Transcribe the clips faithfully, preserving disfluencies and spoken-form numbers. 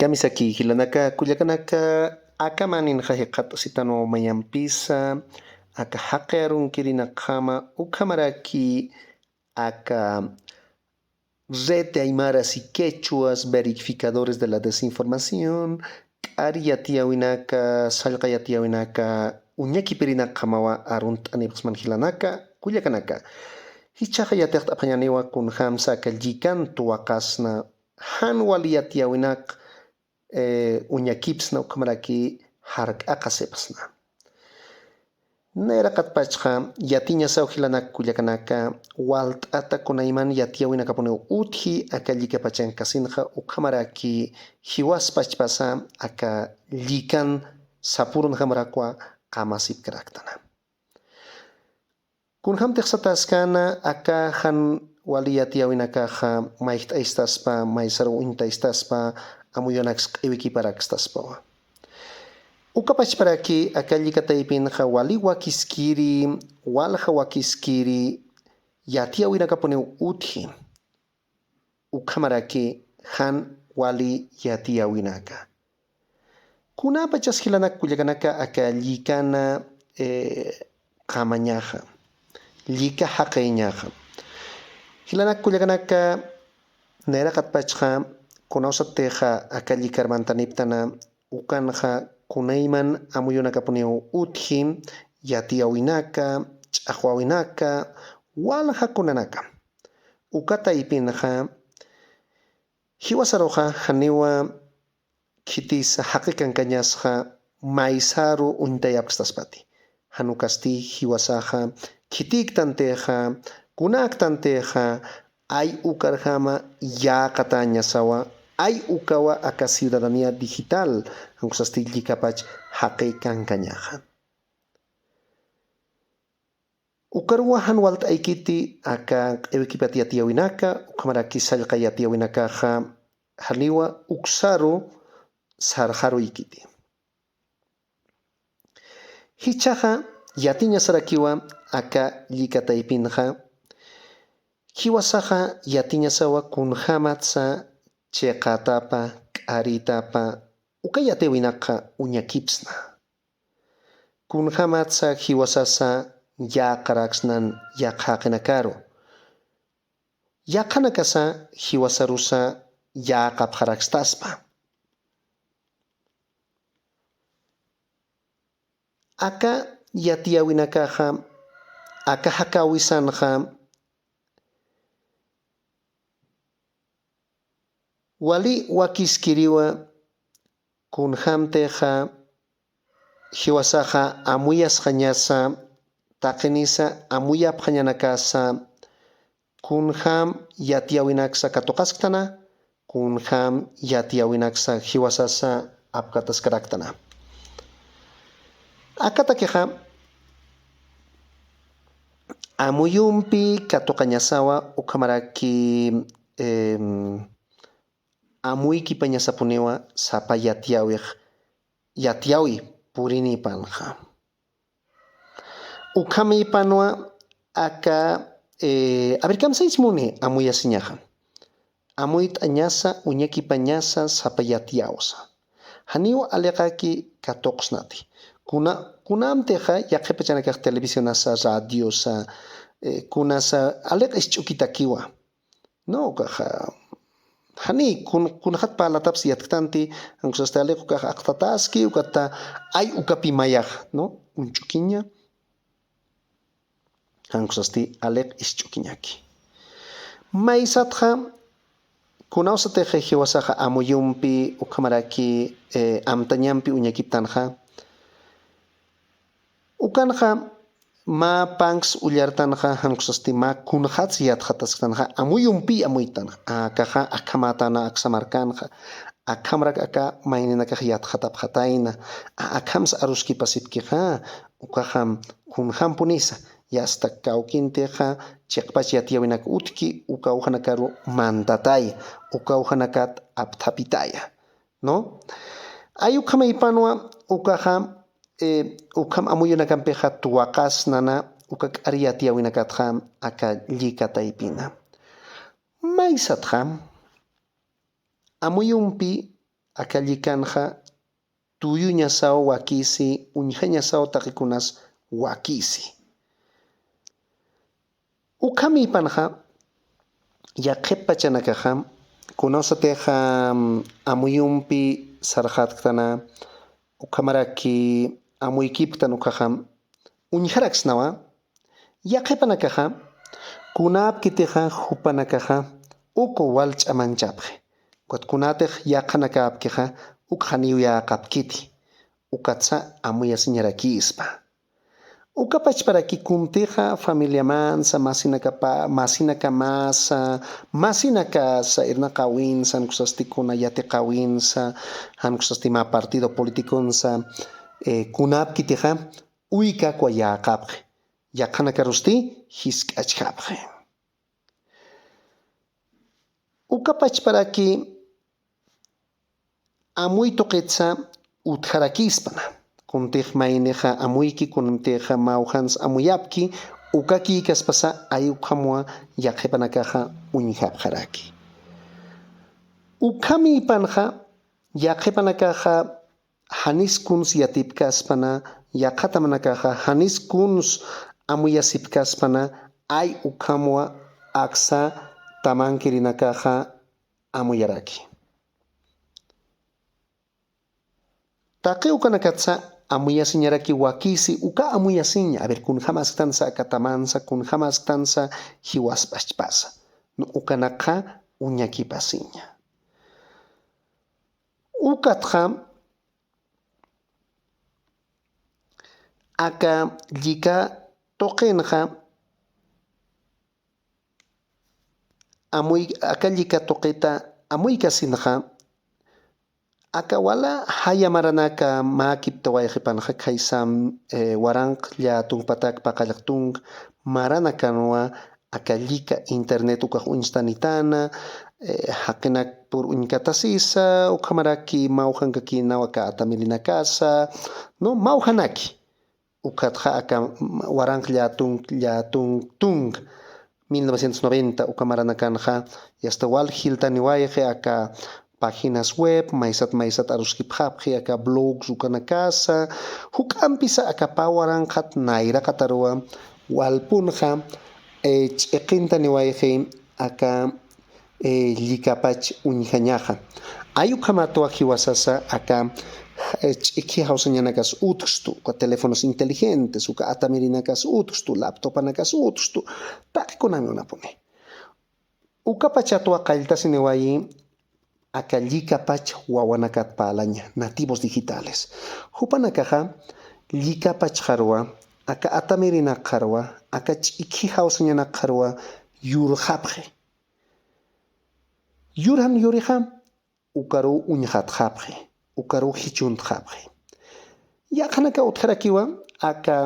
Kamisaki jilanaka, kullakanaka, aka maninxa jikxatasitanwa mayampisa, aka jaqi arunkirinakxama, ukhamaraki aka Red de Aymaras y Quechuas Verificadores de la Desinformación, k'ari yatiyäwinaka, sallqa yatiyäwinaka uñakipirinakxamawa arunt'anipxsman jilanaka, kullakanaka. Jichhaxa yatiqt'apxañäniwa kunjamsa aka llikan tuwaqasna, jan wali yatiyäwinak, eh, uñakipsna ukhamaraki jark'aqasipxsna. Nayraqatpachxa yatiñasaw jilanak kullakanaka, walt'ata kunayman yatiyäwinakapuniw utji aka llikapachankkasinxa, ukhamaraki jiwaspachpasa aka llikan sapurunjamarakwa qamasipkaraktan. Kunjamtix sataskana aka jan wali yatiyäwinakaxa mayjt'aystaspa, maysaru uñt'aystaspa, amuyunaks q'iwikiparakistaspawa. Uka pachparaki aka llika taypinxa wali wakiskiri, walja wakiskiri yatiyäwinakapuniw utji. Ukhamaraki jan wali yatiyäwinaka. Kunapachas jilanak kullakanaka aka llikana, eh, qamañaxa, llika jaqïñaxa. Jilanak kullakanaka, nayraqatpachxa, kunawsatixa aka llikarmantaniptana, ukanxa kunayman amuyunakapuniw utji, yatiyäwinaka, ch'axwäwinaka, walja kunanaka. Uka taypinxa, jiwasaruxa janiwa khitisa jaqi kankañasxa maysaru uñt'ayapkstaspati. Jan ukasti jiwasaxa khitïktantixa, kunäktantixa, ay ukarjama yäqatäñasawa, ay ukawa aka ciudadanía digital, jan ukasti llikapach jaqi kankañaxa. Ukaruwa jan walt'aykiti aka q'iwikipat yatiyäwinaka, ukhamaraki sallqa yatiyäwinakaxa, janiwa uksaru sarxaruykiti. Jichhaxa yatiñasarakiwa aka llika taypinxa, jiwasaxa yatiñasawa kunjamatsa chiqatapa, k'aritapa, uka yatiyäwinakxa uñakipsna. Kunjamatsa jiwasasa yäqaraksnan yaqha jaqinakaru. Yaqhanakasa jiwasarusa yäqapxarakstaspa. Aka yatiyäwinakaxa, aka jakäwisanxa, wali wakiskiriwa kunjamtixa jiwasaxa amuyasxañasa, taqinisa amuyapxañanakasa, kunjam yatiyäwinaksa katuqasktana, kunjam yatiyäwinaksa jiwasasa apkataskaraktana. Akatakixa amuyumpi katuqañasawa ukhamaraki, em, amuykipañasapuniwa sapa yatiyäwix, yatiyäwi purinipanxa. Ukhamipanwa aka, eh, a ver, kamsaysmuni amuyasiñaxa. Amuyt'añasa, uñakipañasa, sapa yatiyäwsa. Janiw aliqaki katuqsnati. Kuna, kunamtixa yaqhipachanakax televisionasa, radiosa, eh, kunasa aliq isch'ukitakiwa. No, ukaxa, jani, kun, kunxat parlataps yatktanti, jan ukasti aliq ukax aqtataski, ukata ay ukapi mayax, no, uñch'ukiña, jan ukasti aliq isch'ukiñaki. Maysatxa, kunawsatix jiwasaxa amuyumpi, ukhamaraki, eh, amtañampi uñakiptanxa, ukanxa mä panks ullartanxa, jan ukasti mä kunxats yatxatasktanxa, amuyumpi amuytanxa, akaxa akhamätana aksa markanxa, akhamrak aka mayninakax yatxatapxatayna, a, akhamsa aruskipasipkixa, ukaxam kunjampunisa, yasta kawkintixa, chiqpach yatiyäwinak utjki, uka ujanakaru mantataya, uka ujanakat apthapitaya. ¿No? Ay ukhamaypanwa ukaxa, eh, ukham amuyunakampixa tuwaqasnana uka k'ari yatiyäwinakatxa aka llika taypina. Maysatxa, amuyumpi aka llikanxa tuyuñasaw wakisi, uñjañasaw taqikunas wakisi. Ukhamipanxa yaqhip pachanakaxa kunawsatixa amuyumpi sarxatktana, ukhamaraki amuykipktan ukhaxa uñjaraksnawa. Yaqhipanakaxa kunäpkitixa jupanakaxa uku wal ch'amanchapxi. Ukat kunatix yaqhanakapkixa uk janiw yäqapkiti. Ukatsa amuyasiñarakispa. Uka pachparaki kuntixa familiamansa, masinakapa, masinakamasa, masinakasa, irnaqäwinsa, jan kusasti kuna yatiqäwinsa, jan kusasti mä partido politiconsa, eh, kunapkitixa uykakwa yäqapxi. Yaqhanakarusti jisk'achkapxi. Uka pachparaki amuy tuqitsa utjarakïspana. Kuntix maynixa amuyki, kuntixa mawjans amuyapki, ukakïkaspasa ay ukhamwa yaqhipanakaxa uñjapxaraki. Ukhamïpanxa yaqhipanakaxa janis kuns yatipkaspana, yaqhatamanakaxa janis kuns amuyasipkaspana, ay ukhamwa aksa tamankirinakaxa amuyaraki. Taqi ukanakatsa amuyasiñaraki wakisi, uka amuyasiña, a ver, kunjamasktansa aka tamansa, kunjamasktansa jiwaspachpasa. No, ukanakxa uñakipasiña. Ukatxa aka llika tuqinxa amuy-, aka llika tuqita amuykasinxa, aka wala jaya maranaka mäkiptawayxipanxa khaysam, eh, waranq llätunk patak paqallq tunk maranakanwa aka llika internet ukax uñstanitana, eh, jaqinak pur uñkatasisa, ukhamaraki mawjankakinaw aka atamirinakasa, no, mawjanaki. Ukatxa aka waranq llätunk, llätunk tunk, mil novecientos noventa, uka maranakanxa, yasta wal jiltaniwayxi aka páginas web, maysat maysat aruskipxapxi, aka blogs ukanakasa, juk'ampisa aka pä waranqat nayraqataruwa, walpunxa, eh, ch'iqintaniwayxi, aka eh, llikapach uñjañaxa. Ay ukhamatwa jiwasasa aka, eh, ch'ikhi jawsañanakas utjstu, uka teléfonos inteligentes, uka atamirinakas utjstu, laptopanakas utjstu, taqi kunami unapuni. Ukapachatwa qalltasiniwayi aka llikapach wawanakat parlaña, nativos digitales. Jupanakaxa llikapachxarwa, aka atamirinakxarwa, aka ch'ikhi jawsañanakxarwa yurxapxi. Yurjan yurixa, ukaruw uñxatxapxi, ukaruw jichuntxapxi. Yaqhanaka utjarakiwa, aka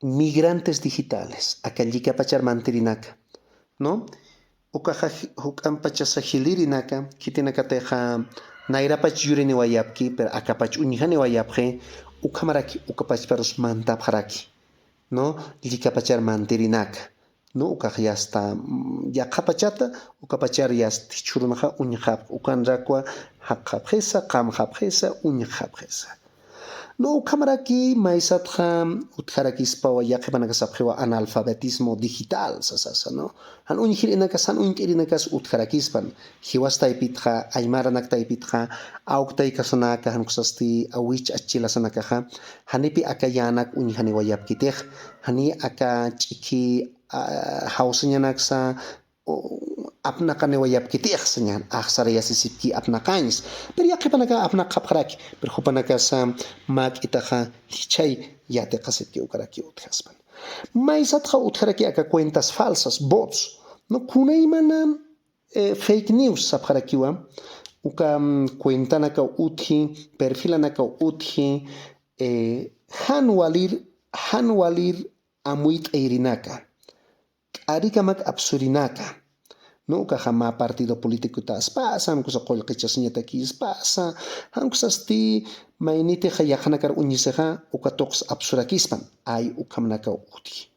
migrantes digitales, aka llikapachar mantirinaka, ¿no? Ukaxa ji-, juk'ampachasa jilirinaka, khitinakatixa nayrapach yuriniwayapki, pero akapach uñjaniwayapxi, ukhamaraki, ukapachparus mantapxaraki, ¿no? Llikapachar mantirinaka. No, ukax yasta, mm, yaqhapachata, ukapachar yasta jichhürunxa uñjapx, ukanrakwa jaqxapxisa, qamxapxisa, uñjapxisa. No, ukhamaraki maysatxa utjarakispawa, yaqhipanakasapxiwa analfabetismo digital sasasa, ¿no? Jan uñjirinakas, jan uñt'irinakas utjarakispan. Jiwas taypitxa, aymaranak taypitxa, awk taykasanaka, jan kusasti, awich achilasanakaxa, janipi aka yänak uñjaniwayapkitix, jani aka ch'iki, ah, jawsañanaksa, o, apnaqaniwayapkitix, sañan, axsarayasisipki apnaqañs. Pero yaqhipanaka apnaqxapxaraki, pero jupanakasa mäk'itaxa jichhay yatiqasipki ukaraki utjaspan. Maysatxa utjaraki aka cuentas falsas, bots, ¿no? Kunaymana, eh, fake news sapxarakiwa, uka, mm, cuentanakaw utji, perfilanakaw utji, eh, jan walir, jan walir amuyt'ayirinaka, k'arikamak apsurinaka, ¿no? Ukaxa mä partido políticotaspasa, jan kusa qullqichasiñatakispasa, jan kusasti maynitixa yaqhanakar uñisixa, uka tuqs apsurakispan, ay ukhamanakaw utji.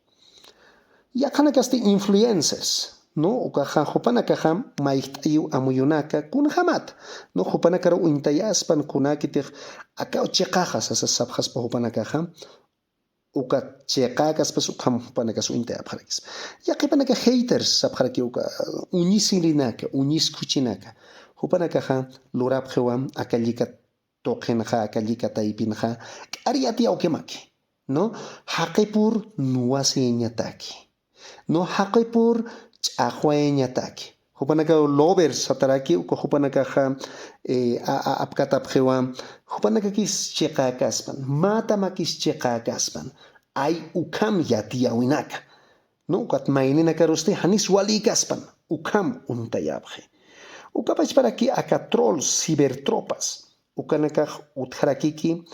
Yaqhanakasti influencers, ¿no? Ukaxa jupanakaxa mayjt'ayiw amuyunaka kunjämata, ¿no? Jupanakaru uñtayaspan kunakitix akaw chiqaxa sasa sapxaspa jupanakaxa, uka chiqäkaspas ukham jupanakas uñtayapxarakispa. Yaqhipanaka haters sapxaraki uka uñisirinaka, uñiskhuchinaka. Jupanakaxa lurapxiwa aka llika tuqinxa, aka llika taypinxa k'ari yatiyawkimaki, ¿no? Jaqipur nuwasiyañataki, ¿no? Jaqipur ch'axwayañataki. Jupanakaw lovers sataraki, uka jupanakaxa, eh, a, a, apkatapxiwa, jupanakakis chiqäkaspan, mätamakis chiqäkaspan, ay ukham yatiyäwinaka, ¿no? Ukat mayninakarusti janis walïkaspan, ukham uñtayapxi. Uka pachparaki aka trolls, cibertropas, ukanakax utjarakiki,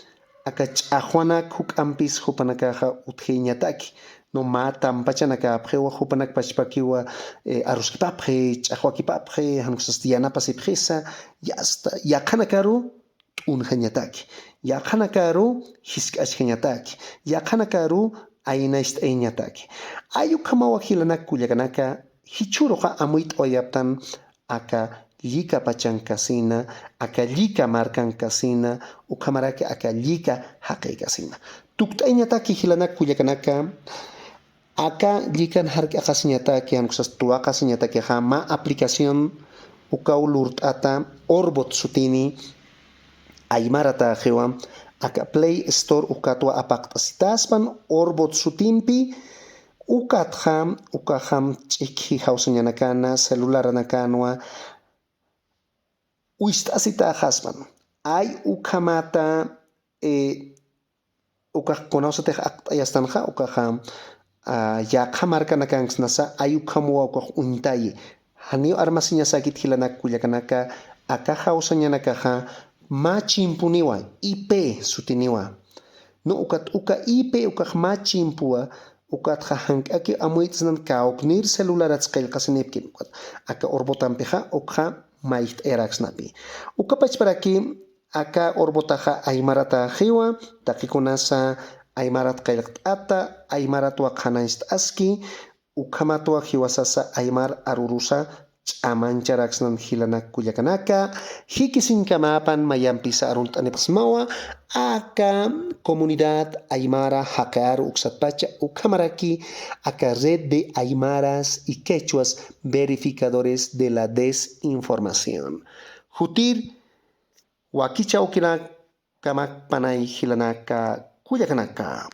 aka ch'axwanak juk'ampis jupanakaxa utjayañataki, ¿no? Mä tampachanakäpxiwa, jupanak pachpakiwa, eh, aruskipapxi, ch'axwakipapxi, jan ukasasti yanapasipxisa, yasta, yaqhanakaru t'unjañataki, yaqhanakaru jisk'achjañataki, yaqhanakaru aynacht'ayañataki. Ay ukhamawa jilanak kullakanaka, jichhüruxa amuyt'awayaptan aka llika pachankasina, aka llika markankasina, ukhamaraki aka llika jaqïkasina. Tukt'ayañataki jilanak kullakanaka, aka llikan jark'aqasiñataki, jan ukasasti tuwaqasiñatakixa, mä aplicación ukaw lurt'ata, Orbot sutini, aymaratäxiwa, aka Play Store ukatwa apaqt'asitäspan, Orbot sutimpi, ukatxa, ukaxam ch'ikji jawsañanakana, celularanakanwa, wist'asitäxaspan. Ay ukhamata, eh, ukax kunawsatix akt'ayastanxa, ukaxa, ah, yaqha markanakankasnasa, ay ukhamwa ukax uñtayi. Janiw armasiñasäkit jilanak kullakanaka, aka jawsañanakaxa, mä chimpuniwa, I P sutiniwa. No, ukat uka I P ukax mä chimpuwa, ukatxa jank'aki amuyt'snan kawknïr celularats qillqasinipkin, ukat aka Orbotampixa, ukxa mayjt'ayaraksnapi. Uka pachparaki, aka Orbotaxa aymaratäxiwa, taqikunasa aymarat qillqt'ata, aymaratwa qhanañcht'aski, ukhamatwa jiwasasa aymar arurusa ch'amañcharaksnan jilanak kullakanaka, jikisiñkamäpan mayampisa arunt'anipxsmawa, aka comunidad aymara jaqi aru uksatpacha, ukhamaraki aka red de aymaras y quechuas verificadores de la desinformación. Jutir wakichäwinakamak panay jilanaka kullakanaka.